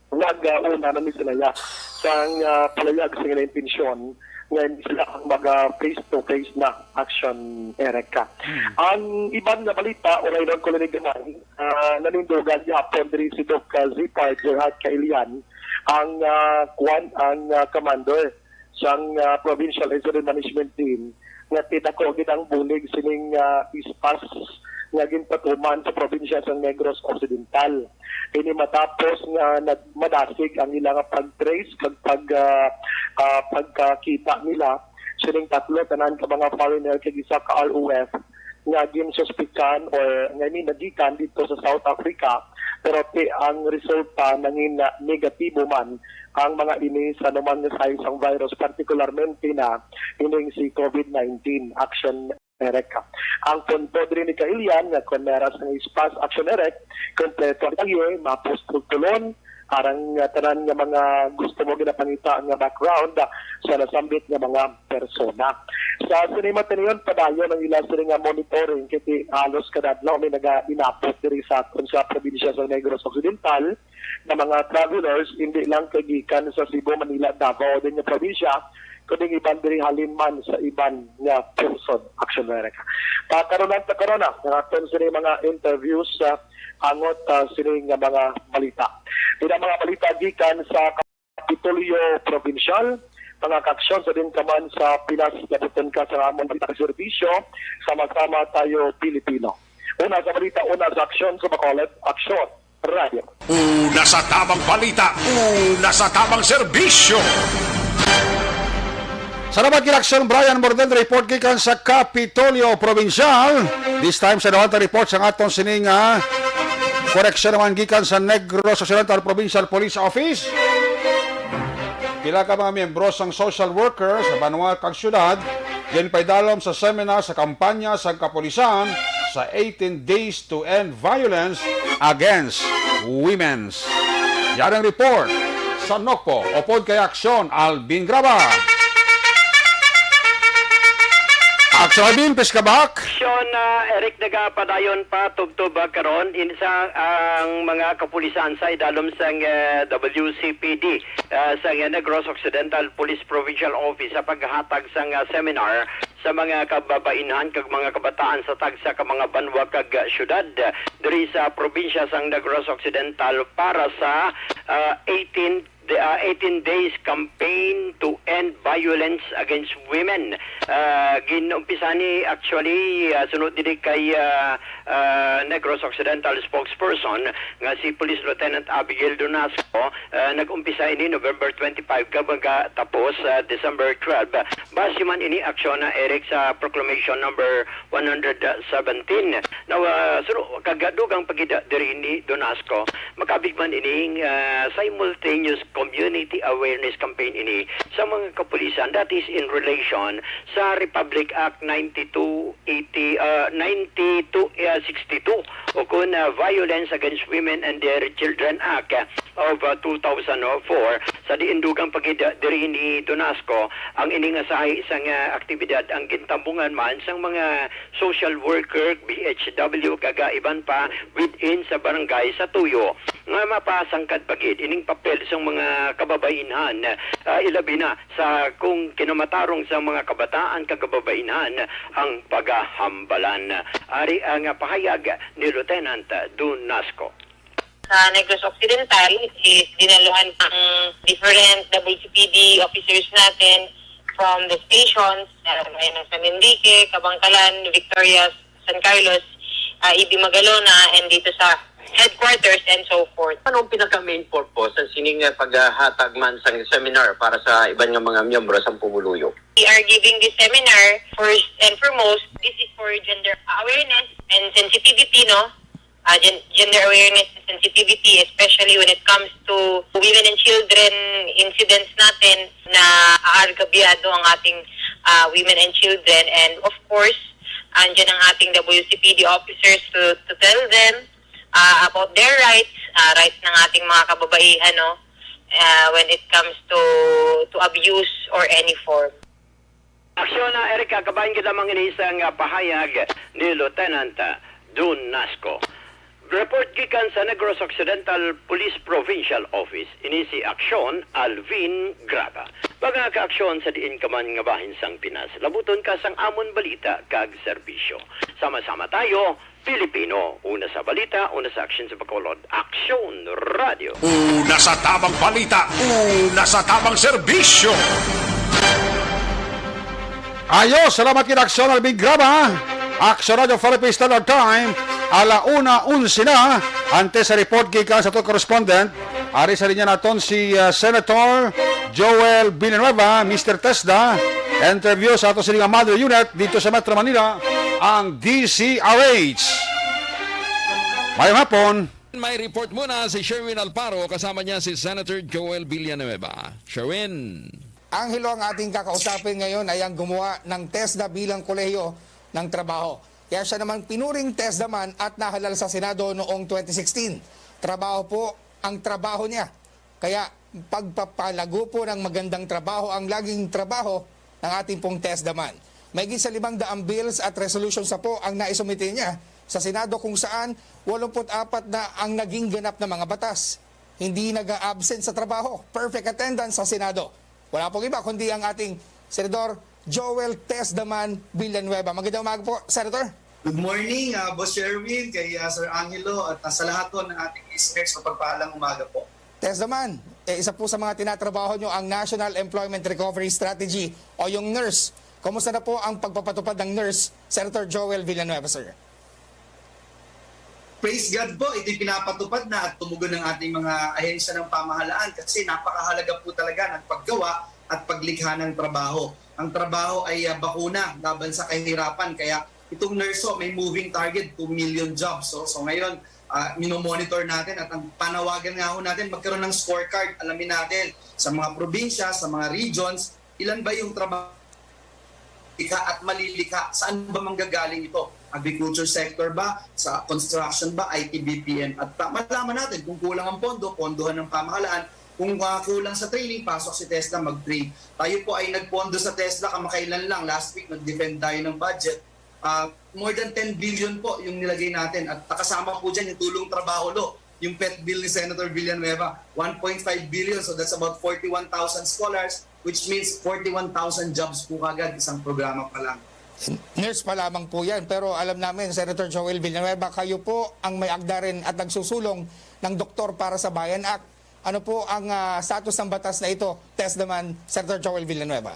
Nag-una na ni sila ya sang, ah, palayag sa ilang intensyon nga hindi sila ang mag, ah, face-to-face na, Action Eric. Hmm. Ang iban nga balita, uray lang ko lang ganay, ah, nanindugan gihapon diri si Doc, ah, Zipar Gerhard Kailian, ang, ah, kuwan, ang, ah, commander sang, ah, Provincial Incident Management Team nga ti dako gid ang bulig sining, ah, ispas nga ginpatuman sa probinsya sang Negros Occidental. Ini matapos nga nag-, madasig ang ila nga pag-trace kag pag, ah, ah, pagkakita nila sining tatlo tanan ka mga foreigner kag isa ka R O F nga ginsuspikan or, I mean, nagikan dito sa South Africa, pero ti ang resulta nangin negatibo man ang mga ini sa anuman nga size sang virus, partikularmente na ining si COVID nineteen, Action Eric. Ang punto diri ni Kailian nga kon meron sang ispas, Action Eric, kompleto ang detalye, mapos tultulon, arang nga tanan nga mga gusto mo ginapangita nga background, ah, sa nasambit nga mga persona. Sa sini matiniyon, padayon ang ila sini nga monitoring, kay ti halos kada adlaw may nagainapot diri sa aton sa probinsya sa Negros Occidental nga mga travelers, hindi lang kay gikan sa Cebu, Manila, Davao, din nga probinsya, kundi iban diri halin man sa iban nga pusod. Action America. Pakaronan ta karon na ang aton sini mga interviews sa hangot, ah, sini nga mga balita. Ina mga balita gikan sa Kapitolyo Provincial, mga kaaksyon sa din ka man sa Pinas, labuton ka sa amon balita kag serbisyo, sama-sama tayo Pilipino. Una sa balita, una sa aksyon sa Bacolod, Aksyon Radio. Una sa tabang balita, una sa tabang serbisyo. Salamat gid, Aksyon Brian Mordel, report gikan sa Kapitolyo Provincial. This time sa Dawanta report sa aton sining, ah, koreksyon naman gikan sa Negros Occidental Provincial Police Office. Pila ka mga miyembro sang social worker sa banwa kag syudad ginpaidalom sa seminar sa kampanya sang kapulisan sa eighteen Days to End Violence Against Women's. Yari ang report sa Nokpo, upod kay Aksyon Alvin Graba. Aksyon Alvin, please ka back. Aksyon, ah, Eric, nagapadayon pa tubtob, ah, karon in sa ang mga kapulisan sa idalom sang, eh, W C P D, ah, sang, eh, Negros Occidental Police Provincial Office sa paghatag sang, ah, seminar sa mga kababainhan kag mga kabataan sa tagsa ka mga banwa kag, ah, syudad diri sa probinsya sang Negros Occidental para sa, ah, eighteen the, ah, eighteen Days Campaign to End Violence Against Women. Ah, gin-umpisa ni actually, ah, sunod dili kay, ah, ah, Negros Occidental spokesperson nga si Police Lieutenant Abigail Donasco. Ah, nag-umpisa ini November twenty-five kag magatapos sa December twelve. Base man ini aksyon na, Eric, sa Proclamation Number one hundred seventeen. Now, ah, suro, kag dugang pa gid diri ni Donasco, makabig man ining, ah, simultaneous community awareness campaign ini sa mga kapulisan, that is in relation sa Republic Act ninety-two eighty, ah, ninety-two, ah, sixty-two, o kun, ah, Violence Against Women and Their Children Act of, ah, two thousand four. Sa diin dugang pa gid diri ni Donasco ang ini nga sahi sang, ah, aktibidad ang gintambungan man sang mga social worker, B H W, kag, ah, iban pa within sa barangay sa tuyo nga mapasangkad pa gid ining papel sang mga kababainhan, ah, ilabi na sa kung kinamatarong sa mga kabataan kag kababainhan ang pagahambalan. Ari ang pahayag ni Lieutenant Donasco. Sa Negros Occidental is dinaluhan ang different W C P D officers natin from the stations, uh, may ng San Enrique, Kabankalan, Victorias, San Carlos, uh, E B Magalona, and dito sa headquarters and so forth. Ano ang pinaka-main purpose sa sining, uh, paghatag man sang seminar para sa iban nga mga miyembro sang pumuluyo? We are giving this seminar, first and foremost, this is for gender awareness and sensitivity, no? Uh, gen- gender awareness and sensitivity, especially when it comes to women and children incidents natin na aargabyado ang ating, uh, women and children. And of course, andyan ang ating W C P D officers to, to tell them, uh, about their rights, uh, rights ng ating mga kababaihan, no? Uh, when it comes to, to abuse or any form. Aksyon na, Erica, kabahin gid lamang ini sang, ah, pahayag ni Lieutenant, ah, Dun Nasco. Report gikan sa Negros Occidental Police Provincial Office, ini si Aksyon Alvin Graba. Mga kaaksyon sa diin ka man nga bahin sang Pinas, labuton ka sang amon balita kag serbisyo. Sama-sama tayo, Pilipino, una sa balita, una sa aksyon sa Bacolod, Aksyon Radio. Una sa tabang balita, una sa tabang serbisyo. Ayo, salamat gid, Aksyon Alvin Graba. Aksyon Radio Philippine Standard Time, ala una onse na. Antes sa report gikan sa aton correspondent, ari sa linya naton si, ah, Senator Joel Villanueva, Mister Tesda. Interview sa aton sini nga mother unit dito sa Metro Manila, ang D C R H. Mayong hapon. May report muna si Sherwin Alparo, kasama niya si Senator Joel Villanueva. Sherwin. Angelo ang ating kakausapin ngayon ay ang gumawa ng TESDA bilang kolehiyo ng trabaho. Kaya siya naman pinuring TESDA man at nahalal sa Senado noong twenty sixteen. Trabaho po ang trabaho niya. Kaya pagpapalago po ng magandang trabaho ang laging trabaho ng ating pong TESDA man. Mahigit sa limang daang bills at resolutions na po ang naisumite niya sa Senado, kung saan walumpu't apat na ang naging ganap na mga batas. Hindi nag-a-absent sa trabaho. Perfect attendance sa Senado. Wala pong iba kundi ang ating Senador Joel TESDA man Villanueva. Magandang umaga po, Senator. Good morning, ah, Boss Sherwin, kay ah, Sir Angelo, at ah, sa lahat po ng ating listeners, mapagpahalang umaga po. TESDA man, eh, isa po sa mga tinatrabaho nyo ang National Employment Recovery Strategy o yung nurse. Kumusta na po ang pagpapatupad ng nurse, Senator Joel Villanueva, sir? Praise God po, ito'y pinapatupad na at tumugon ng ating mga ahensya ng pamahalaan kasi napakahalaga po talaga ng paggawa at paglikha ng trabaho. Ang trabaho ay ah, bakuna laban sa kahirapan, kaya itong nurse po, may moving target, two million jobs. So, so ngayon, ah, minomonitor natin at ang panawagan nga ho natin, magkaroon ng scorecard. Alamin natin sa mga probinsya, sa mga regions, ilan ba yung trabaho likha at malilikha, saan ba manggagaling ito? Agriculture sector ba? Sa construction ba? I T, B P M? At uh, malaman natin kung kulang ang pondo, pondohan ng pamahalaan. Kung uh, kulang sa training, pasok si TESDA mag-train. Tayo po ay nagpondo sa TESDA kamakailan lang. Last week, nag-defend tayo ng budget. Uh, more than ten billion po yung nilagay natin. At nakasama po dyan yung tulong trabaho law, yung pet bill ni Senator Villanueva, one point five billion. So that's about forty-one thousand scholars, which means forty-one thousand jobs po kagad isang programa pa lang. Nurse pa lamang po yan. Pero alam namin, Senator Joel Villanueva, kayo po ang may agda rin at nagsusulong ng Doktor para sa Bayan Act. Ano po ang ah, status ng batas na ito, TESDA man, Senator Joel Villanueva?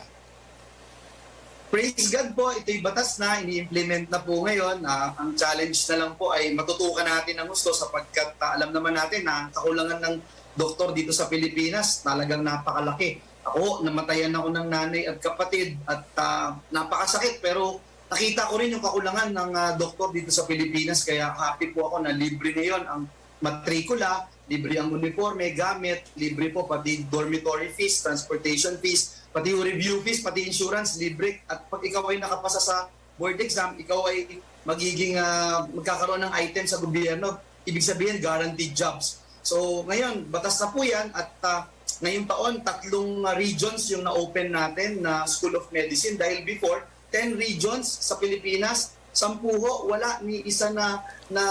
Praise God po, ito'y batas na, ini-implement na po ngayon. Ah, ang challenge na lang po ay matutukan natin ng gusto sapagkat ah, alam naman natin na ang kakulangan ng doktor dito sa Pilipinas talagang napakalaki. Ako, namatayan ako ng nanay at kapatid at ah, napakasakit, pero nakita ko rin yung kakulangan ng ah, doktor dito sa Pilipinas, kaya happy po ako na libre ngayon ang matrikula, libre ang uniforme, gamit, libre po pati dormitory fees, transportation fees, pati yung review fees, pati insurance, libre. At pag ikaw ay nakapasa sa board exam, ikaw ay magiging ah, magkakaroon ng item sa gobyerno. Ibig sabihin, guaranteed jobs. So ngayon, batas na po yan at ah, ngayong taon, tatlong ah, regions yung na-open natin na School of Medicine dahil before, ten regions sa Pilipinas, sampu ho, wala ni isa na, na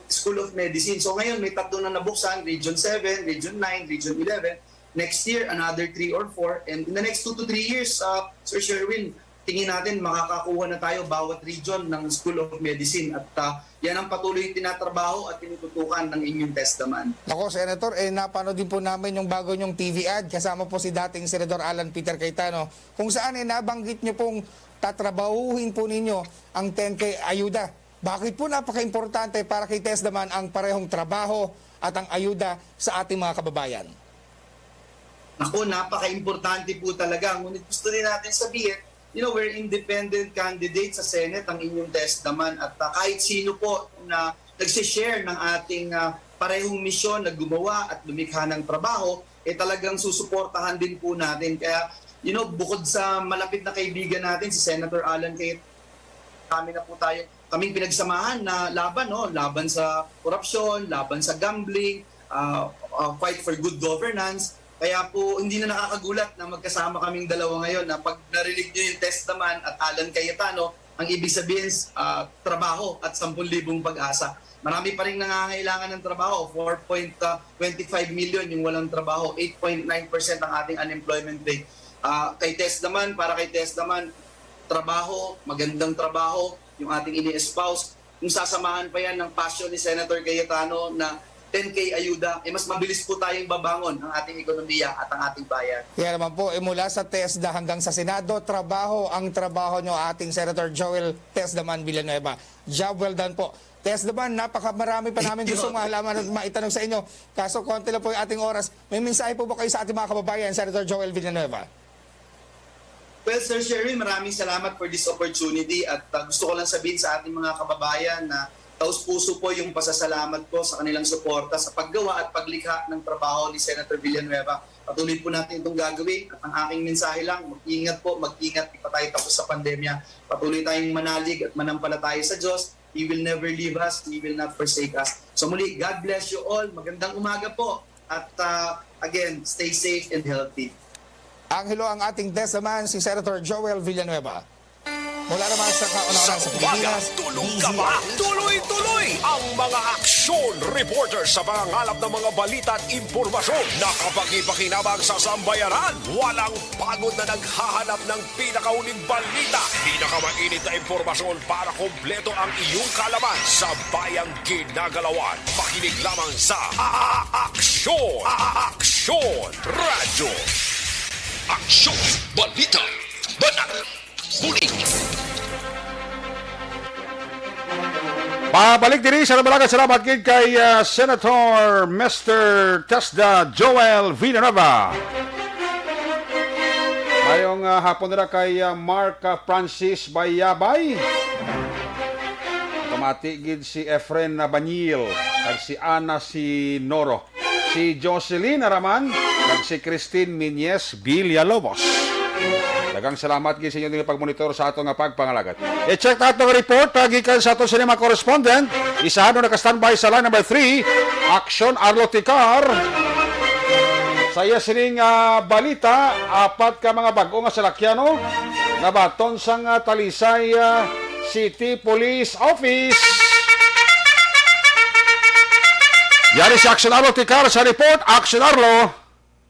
School of Medicine. So ngayon, may tatlo na nabuksan, Region seven, Region nine, Region eleven. Next year, another three or four. And in the next two to three years, uh, Sir Sherwin, tingin natin makakakuha na tayo bawat region ng School of Medicine. At uh, yan ang patuloy tinatrabaho at tinututukan ng inyong TESDA man. Nako, Senator, eh, napanood din po namin yung bago nyong T V ad kasama po si dating Senador Alan Peter Cayetano, kung saan eh, nabanggit nyo pong tatrabahuhin po ninyo ang ten K ayuda. Bakit po napaka-importante para kay TESDA man ang parehong trabaho at ang ayuda sa ating mga kababayan? Ako, napaka-importante po talaga. Ngunit gusto din natin sabihin, you know, we're independent candidates sa Senate ang inyong TESDA man. At uh, kahit sino po na nagsishare ng ating uh, parehong misyon na gumawa at lumikha ng trabaho, eh talagang susuportahan din po natin. Kaya, you know, bukod sa malapit na kaibigan natin, si Senator Alan, kay kami na po tayo, kaming pinagsamahan na laban, no? Laban sa korupsyon, laban sa gambling, uh, uh, fight for good governance. Kaya po, hindi na nakakagulat na magkasama kaming dalawa ngayon na pag narinig nyo yung TESDA man at Alan Cayetano, ang ibig sabihin, uh, trabaho at sampung libong pag-asa. Marami pa rin nangangailangan ng trabaho, four point twenty-five million yung walang trabaho, eight point nine percent ang ating unemployment rate. Uh, kay TESDA man, para kay TESDA man, trabaho, magandang trabaho, yung ating ini-espouse, kung sasamahan pa yan ng passion ni Senator Cayetano na ten K ayuda, eh mas mabilis po tayong babangon ang ating ekonomiya at ang ating bayan. Kaya naman po, eh, mula sa TESDA hanggang sa Senado, trabaho ang trabaho nyo, ating Senator Joel TESDA man Villanueva. Job well done po. TESDA man, napakamarami pa namin gusto malaman at maitanong sa inyo. Kaso konti lang po yung ating oras. May mensahe po ba kayo sa ating mga kababayan, Senator Joel Villanueva? Well, Sir Sherwin, maraming salamat for this opportunity at uh, gusto ko lang sabihin sa ating mga kababayan na taus-puso po yung pasasalamat ko sa kanilang suporta sa paggawa at paglikha ng trabaho ni Senator Villanueva. Patuloy po natin itong gagawin at ang aking mensahe lang, mag-ingat po, mag-ingat, di pa tayo tapos sa pandemya. Patuloy tayong manalig at manampalataya sa Diyos. He will never leave us, He will not forsake us. So muli, God bless you all. Magandang umaga po. At, ah, again, stay safe and healthy. Angelo, ang ating test naman, si Senator Joel Villanueva. Mula naman sa kaunahan sa Pilipinas, tulog ka ba? Tuloy-tuloy ang mga aksyon reporter sa pangangalap ng mga balita at impormasyon na kapakipakinabang sa sambayanan. Walang pagod na naghahanap ng pinakahuling balita, pinakamainit na impormasyon para kompleto ang iyong kaalaman sa bayang ginagalawan. Makinig lamang sa A-, Aksyon, A-, Aksyon Radyo. Aksyon, balita, banat, bulig. Pabalik diri sa Nabalagan, salamat gid kay, ah, Senator Mister Tesda Joel Villanueva. Mayong, ah, hapon nila kay, ah, Mark, ah, Francis Bayabay. Pamati gid si Efren Banyil kag si Ana Sinoro, si Jocelyn Araman, kag si Christine Miñez Villalobos. Daghang salamat gid sa inyo nga pagmonitor sa ato nga pagpangalagat. I-check ta ato nga report, ah, gikan sa ato sini mga correspondent. Isahan na naka-standby sa line number three, Aksyon Arlo Ticar. Sa iya sining, ah, balita, apat ka mga bag-o nga salakyan, no, nabaton sang, ah, Talisay, ah, City Police Office. Yari si Aksyon Arlo Ticar sa report. Aksyon Arlo.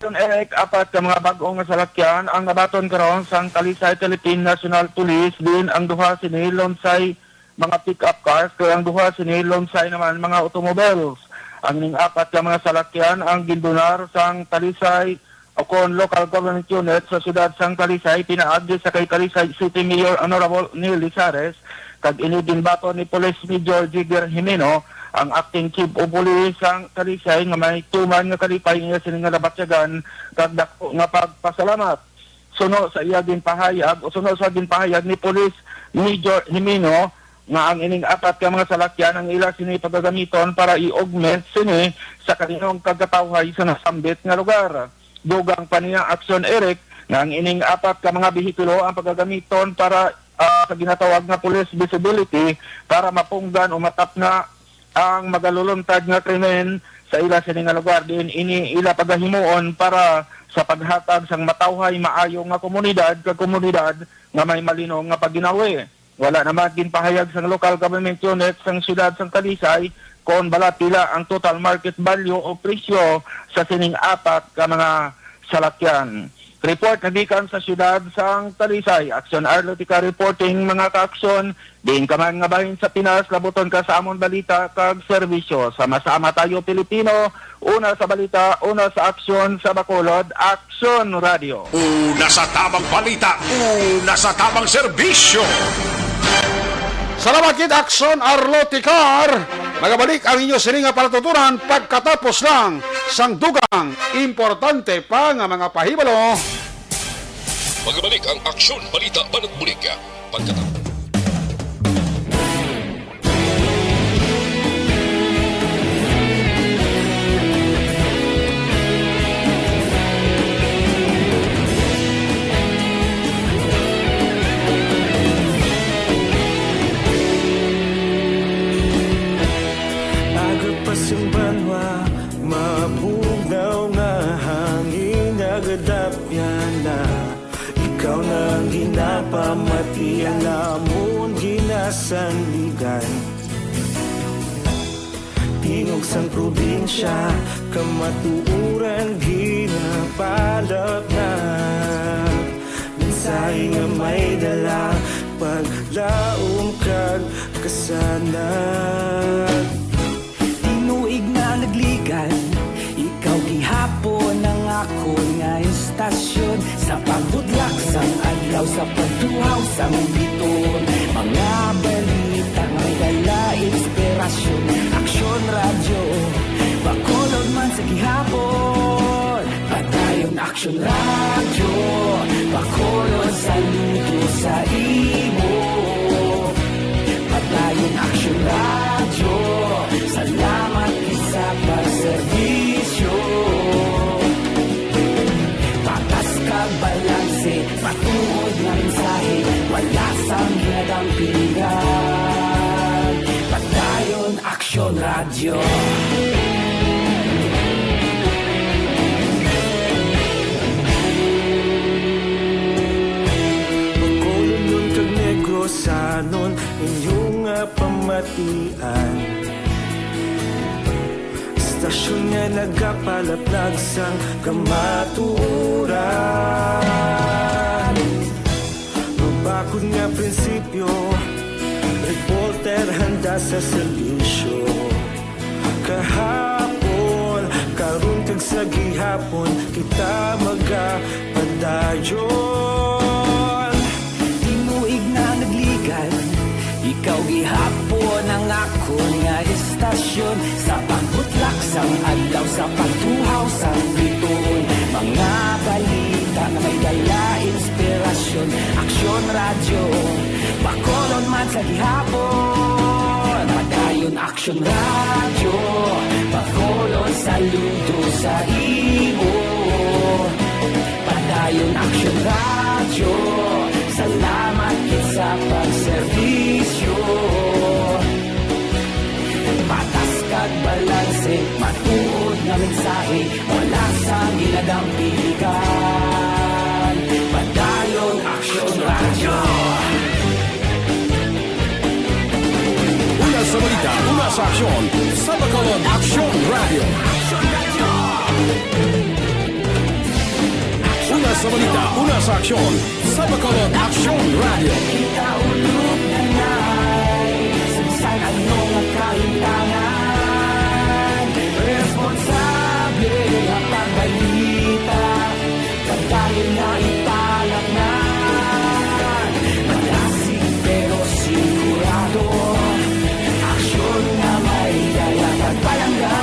Aksyon Eric, apat ka mga bag-o nga salakyan ang nabaton karon sang Talisay Philippine National Police, diin ang duha sini lunsay mga pick-up cars, kag ang duha sini lunsay naman mga automobiles. Ang ining apat ka mga salakyan ang gindunar sang Talisay o kon local government unit sa siyudad sang Talisay, pinaagi sa kay Talisay City Mayor Honorable Neil Lizares, kag ini ginbaton ni Police Major Jigger Jimeno, ang acting chief of police sang Talisay, nga may tuman nga kalipay niya sini nga nabatyagan kag dako nga pagpasalamat. Suno sa iya ginpahayag, o suno sa ginpahayag ni Police Major Jimeno, nga ang ining apat ka mga salakyan ang ila sini pagagamiton para i-augment sini sa kalinong kag katawhay sa nasambit nga lugar. Dugang pa niya, Aksyon Eric, nga ang ining apat ka mga behikulo ang pagagamiton para, ah, sa ginatawag nga police visibility para mapunggan o matapna ang magaluluntad nga krimen sa ila sini nga lugar, diin ini ila pagahimuon para sa paghatag sang matawhay, maayo nga komunidad kag komunidad nga may malinong nga pagginawi. Wala naman ginpahayag sang local government unit sang siyudad sang Talisay kon bala pila ang total market value o presyo sa sining apat ka mga salakyan. Report na gikan sa siyudad sang Talisay, Aksyon Arlo Ticar reporting, mga ka-aksyon, diin ka man nga bahin sa Pinas, labuton ka sa amon balita kag serbisyo. Sama-sama tayo, Pilipino, una sa balita, una sa aksyon, sa Bacolod, Aksyon Radio. Una sa tamang balita, una sa tamang serbisyo. Salamat gid, Aksyon Arlo Ticar. Magabalik ang inyo sini nga palatuturan pagkatapos lang sang dugang importante pa nga mga pahibalo. Magabalik ang Aksyon, Balita, Banat Bulig. Pagkatapos. Agod pa sing banwa, mabugnaw nga hangin, nagadapyan na. Ikaw na ang ginapamati, ang amon ginasandigan. Tingog sang probinsya, kamatuoran ginapalapnag. Mensahe nga may dala, paglaom kag kasanag. Tinuig nga nagligan, ikaw gihapon ang akon nga istasyon. Sa pagbudlak sang adlaw, sa pagtuhaw sang biton, mga balita may dala inspirasyon. Aksyon Radyo, Bacolod man sa gihapon. Padayon Aksyon Radyo, Bacolod, saludo sa imo. Padayon Aksyon Radyo, salamat gid sa pagserbisyo. Patas kag balanse, matuod nga mensahe, wala sang ginadampingan. Padayon Aksyon Radyo. Ian. Istasyon nga nagapalaplag sang kamatuoran. Mabakod nga prinsipyo, reporter handa sa serbisyo. Kahapon, karon, kag sa gihapon, kita magapadayon. Tinuig na nagligan, ikaw gihapon ang akon nga istasyon. Sa pagbutlak sang adlaw, sa pagtuhaw sang bituon, mga balita nga may dala inspirasyon. Aksyon Radyo, Bacolod man sa gihapon. Padayon Aksyon Radyo, Bacolod, saludo sa imo. Padayon Aksyon Radyo, salamat gid sa pagserbisyo. Patas kag balanse, matuod nga mensahe, wala sang ginadampigan. Padayon Aksyon Radyo. Una sa balita, una sa aksyon, sa Bacolod Aksyon Radyo. Una sa balita, una sa aksyon, sa Bacolod Aksyon Radyo. Kita ulog na nay, sa bisan ano nga kahintangan, responsable nga pagbalita. Padayon na ipalatnan. Malasig pero sigurado. Aksyon nga may dala kag palangga.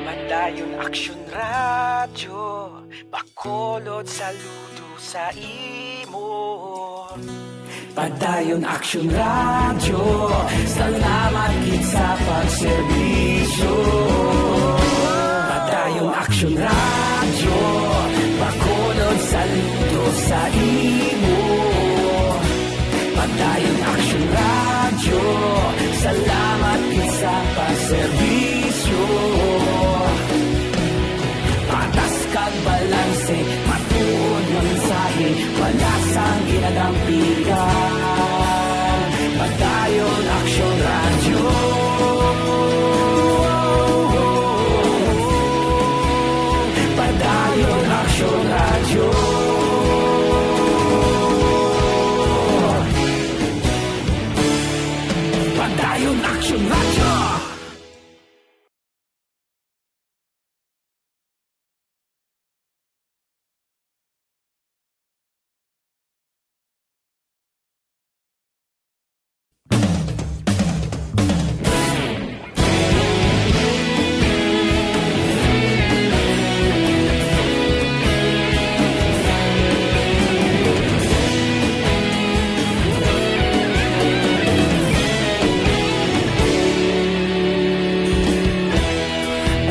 Padayon Aksyon Radyo, Bacolod, saludo sa imo. Padayon Aksyon Radyo, salamat gid sa pagserbisyo. Padayon Aksyon Radyo, Bacolod, saludo sa imo. Padayon Aksyon Radyo, salamat gid sa pagserbisyo. Patas kag balanse, matuod nga mensahe, wala sang ginadampigan. Padayon Aksyon Radyo. Padayon Aksyon Radyo. Padayon Aksyon Radyo.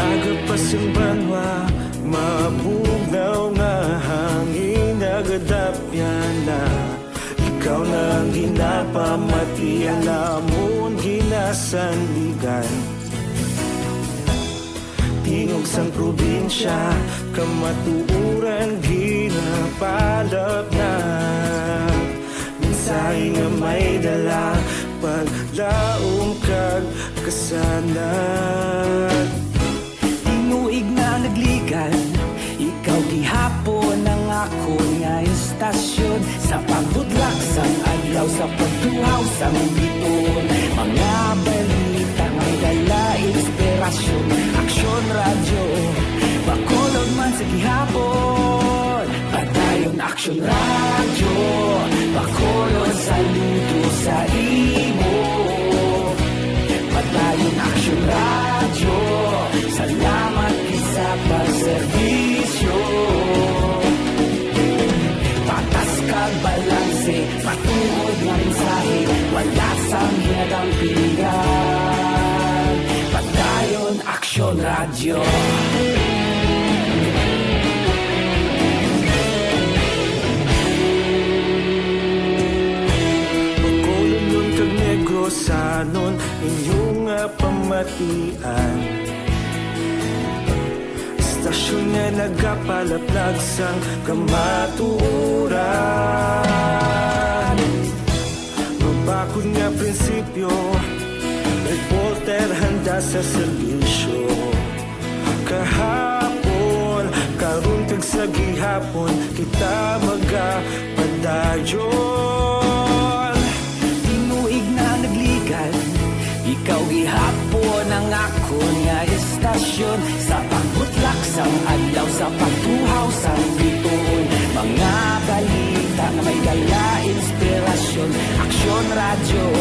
Aga pa sing banwa, mabugnaw nga hangin nagadapyan na. Ikaw na ang ginapamati, alamon ginasandigan. Tingog sang probinsya, kamatuoran ginapalapnag. Mensahe nga may dala, paglaom kag kasanag. Tinuig na nagligan, ikaw gihapon ang akon nga istasyon. Sa pagbudlak sang adlaw, sa pagtuhaw sang bituon, mga balita nga may dala inspirasyon. Aksyon Radyo, Bacolod man sa gihapon. Padayon Aksyon Radyo, Bacolod, saludo sa imo. Padayon Aksyon Radyo, salamat gid sa pagserbisyo. Patas kag balanse, matuod nga mensahe, wala sang ginadampigan. Padayon Aksyon Radyo. Inyo nga pamatian, istasyon nga nagapalaplag sang kamatuoran. Mabakod nga prinsipyo, reporter handa sa serbisyo. Kahapon, karon, kag sa gihapon, kita magapadayon. Tinuig na nagligad, ikaw gihapon ang akon nga istasyon. Sa pagbutlak sang adlaw, sa pagtuhaw sang bituon, mga balita nga may dala inspirasyon. Aksyon Radyo,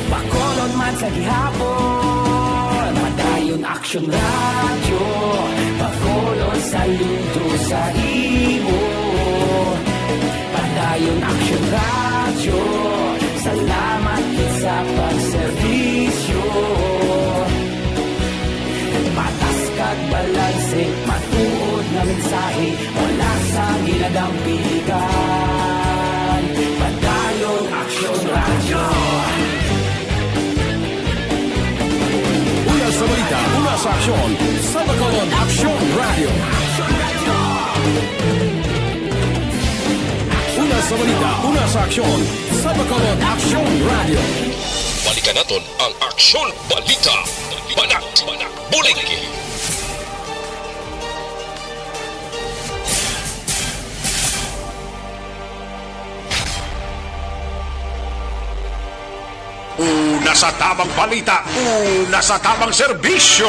Bacolod man sa gihapon. Padayon Aksyon Radyo, Bacolod, saludo sa imo. Padayon Aksyon Radyo, salamat gid sa pagserbisyo. Patas kag balanse, matuod nga mensahe, wala sang ginadampigan. Padayon Aksyon Radyo. Una sa balita, una sa aksyon, sa Bacolod Aksyon Radyo. Una sa balita, una sa aksyon, sa Bacolod Aksyon Radyo. Balikan naton ang Aksyon Balita. Banat, bulig. Una sa tamang balita, una sa tamang serbisyo.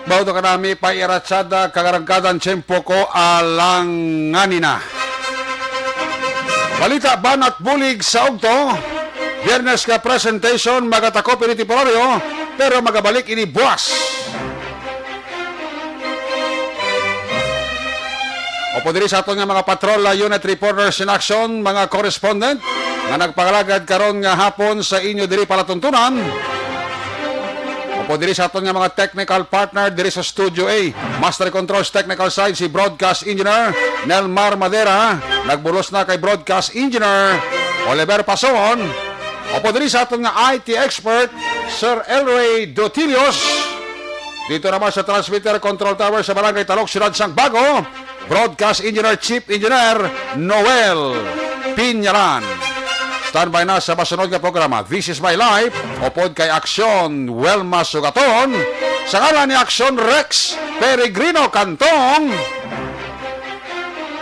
Bauto ka nami pa iratsada kagarangkadan tiyempo ko alanganin na. Balita banat bulig sa ugto. Biyernes nga presentation, magatakop ini temporaryo, pero magabalik ini buwas. Upod diri sa aton nga mga patrol, uh, unit reporters in action, mga correspondent nga nagpangalagad karon nga hapon sa inyo diri palatuntunan. Upod diri sa aton nga mga technical partner diri sa Studio A, Master Controls Technical Side, si Broadcast Engineer Nelmar Madera, nagbulos na kay Broadcast Engineer Oliver Pason. Upod diri sa aton nga I T expert, Sir Elray Dotilios. Dito naman sa transmitter control tower sa Barangay Talok, Siyudad sang Bago, Broadcast Engineer, Chief Engineer Noel Pinyalan. Standby na sa masunod nga programa, This Is My Life, upod kay Aksyon Welma Sugaton, sa ngalan ni Aksyon Rex Peregrino Cantong,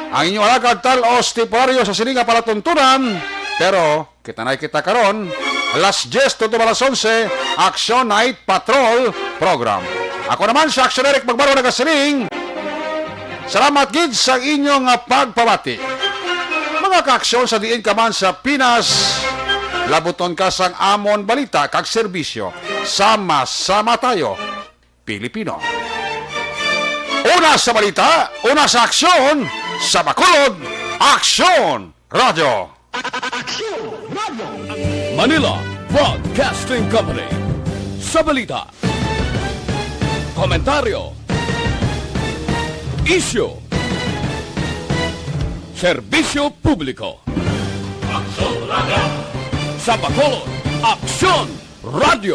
ang inyong alagad, tal-os temporaryo sa sini nga palatuntunan, pero kita na kita karon, alas diyes tubtob alas onse, Action Night Patrol Program. Ako naman si Action Eric Magmaro nagasiling, salamat gid sa inyong pagpabati. Mga kaaksyon sa diin ka man sa Pinas, labuton ka sang amon balita kag serbisyo. Sama-sama tayo, Pilipino. Una sa balita, una sa aksyon, sa Bacolod, Aksyon Radyo. Manila Broadcasting Company. Sa balita, komentaryo, isyu, serbisyo publiko. Aksyon Radyo. Sa Bacolod, Aksyon Radyo.